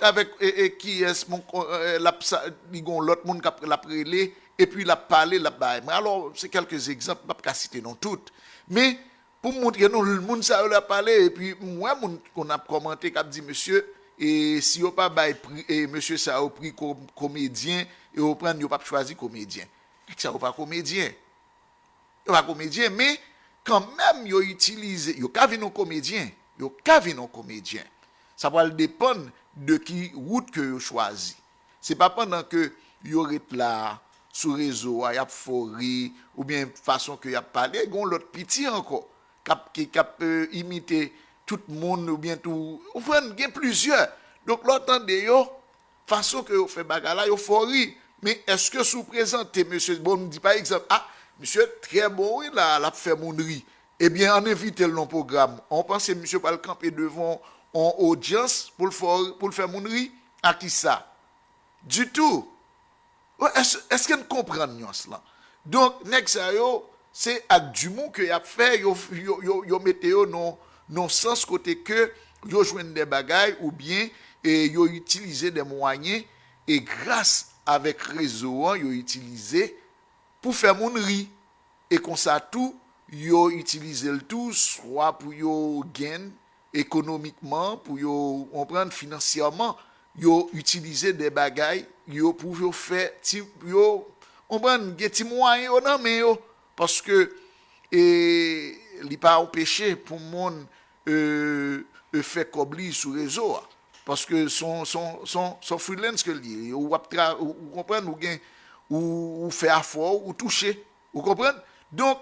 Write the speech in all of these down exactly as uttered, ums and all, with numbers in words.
Avèk e, e, kiyès, mon, e, l ap sa, li gon lòt moun k ap, l ap rele, epi l ap pale, l ap bay. Mwen, alò, se kèlke egzanp, m p ap ka site non tout. Men, pou m montre nou, moun sa yo l ap pale, epi m wè moun konn ap kòmante, k ap di, mesye, e si yo pa bay pri, e mesye sa yo pri ko-, komedyen, e yo pran, yo p ap chwazi komedyen. Nèg sa yo pa komedyen. Yo pa komedyen, men kanmenm yo itilize, yo ka vin yon komedyen. Yo ka vin yon komedyen. Sa pral depann de ki wout ke yo chwazi. Se pa pandan ke yo ret la sou rezo a, y ap fè w ri, oubyen fason ke y ap pale, gen yon lòt piti ankò k ap, ki, k ap, e, imite tout moun, oubyen tou, ou konprann, gen plizyè. Donk, lè w tande yo, fason ke yo fè bagay la, yo fè w ri. Men èske si w prezante mesye, bon, m di pa egzanp, a, misye trè bon wi la, l ap fè moun ri. Ebyen, ann envite l nan pwogram. An w panse misye pral kanpe devan yon odyans pou l fè, pou l fè moun ri? A kisa? Ditou. Èske, èske n konprann nyans lan? Donk, nèg sa yo, se ak dimou ke y ap fè, yo, yo, yo, yo mete yo nan, nan sans kote ke yo jwenn de bagay oubyen, e, yo itilize de mwayen, e gras avèk rezo an, yo itilize pou fè moun ri. E konsa tou, yo itilize l tou, swa pou yo gen ekonomikman, pou yo, konprann, finansyèman, yo itilize de bagay, yo, pou yo fè ti, yo, konprann, gen ti mwayen yo nan men yo. Paske, e, li pa anpeche pou moun, e, e, fè kòb li sou rezo a. Paske se yon, se yon, se yon, se yon freelance ke l ye. Ou ap tra-, ou, ou konprann, ou gen, ou, ou fè afè w, ou touche. Ou konprann? Donk,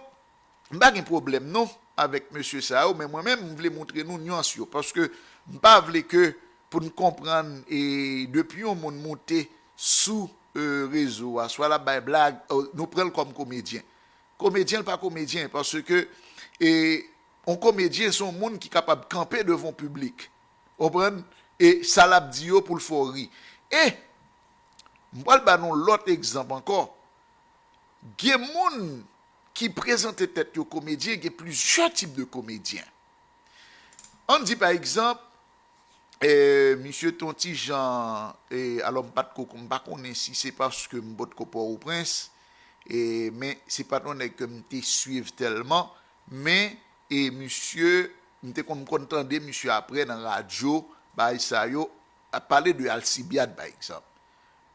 m pa gen pwoblèm non avèk mesye sa yo, men mwen menm, m vle montre nou nyans yo. Paske m pa vle ke pou n konprann, e depi yon moun monte sou, e, rezo a, swa l ap bay blag, e, nou pran l kòm komedyen. Komedyen, l pa komedyen, paske, e, yon komedyen, se yon moun ki kapab kanpe devan yon piblik. Konprann? E sa l ap di yo pou l fè w ri. E, m pral ba nou lòt egzanp ankò. Gen moun ki prezante tèt yo komedyen, gen plizyè tip de komedyen. Ann di, pa egzanp, e, misye te yon ti jan, e, alò, m pa t ko, m pa konnen si se paske m potko Pòtoprens, e, men se pa t yon nèg ke m te swiv tèlman, men, e, misye, m te konn, m konn tande misye apre nan radyo, bagay sa yo, ap pale de Alcibiade, pa egzanp.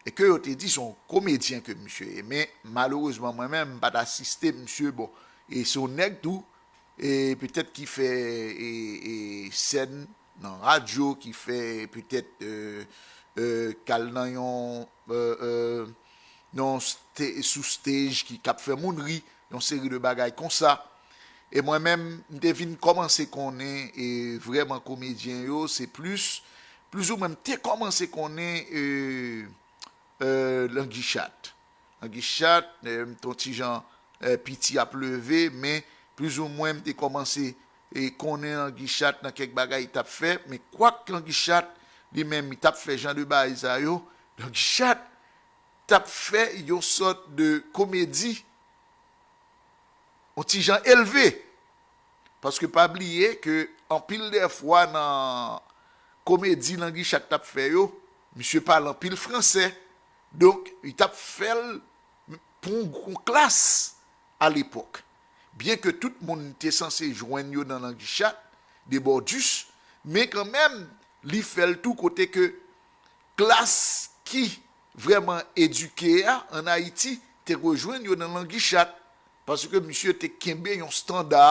E ke yo te di se yon komedyen ke misye ye, men malerezman, mwen menm, m pa t asiste misye, bon, e se yon nèg tou, e petèt ki fè, e, e, sèn nan radyo, ki fè petèt, e, e, k al nan yon, e, e, nan yon ste-, sou stage ki, k ap fè moun ri, yon seri de bagay konsa. E mwen menm, m te vin kòmanse konnen, e, vrèman komedyen yo, se plis, plizoumwen m te kòmanse konnen, e, e, Langichat. Langichat, e, m t on ti jan, e, piti ap leve, men plizoumwen m te kòmanse, e, konnen Langichat nan kèk bagay li t ap fè, men kwak Langichat, li menm, li t ap fè jan de bagay sa yo, Langichat t ap fè yon sòt de komedi, yon ti jan elve. Paske pa bliye ke anpil de fwa nan komedi Langichat t ap fè yo, misye pale anpil fransè. Donk, li t ap fè l pou yon, yon klas alepòk. Byen ke tout moun te sanse jwenn yo nan Langichat, de Bordus, men kanmenm, li fè l tou kote ke klas ki vrèman edike a, ann Ayiti, te rejwenn yo nan Langichat, paske misye te kenbe yon estanda,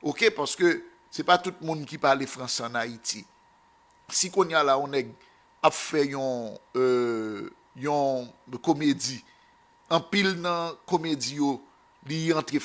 oke, paske se pa tout moun ki pale fransè ann Ayiti. Si kounye a la, yon nèg ap fè yon, e, yon komedi, anpil nan komedi yo, li antre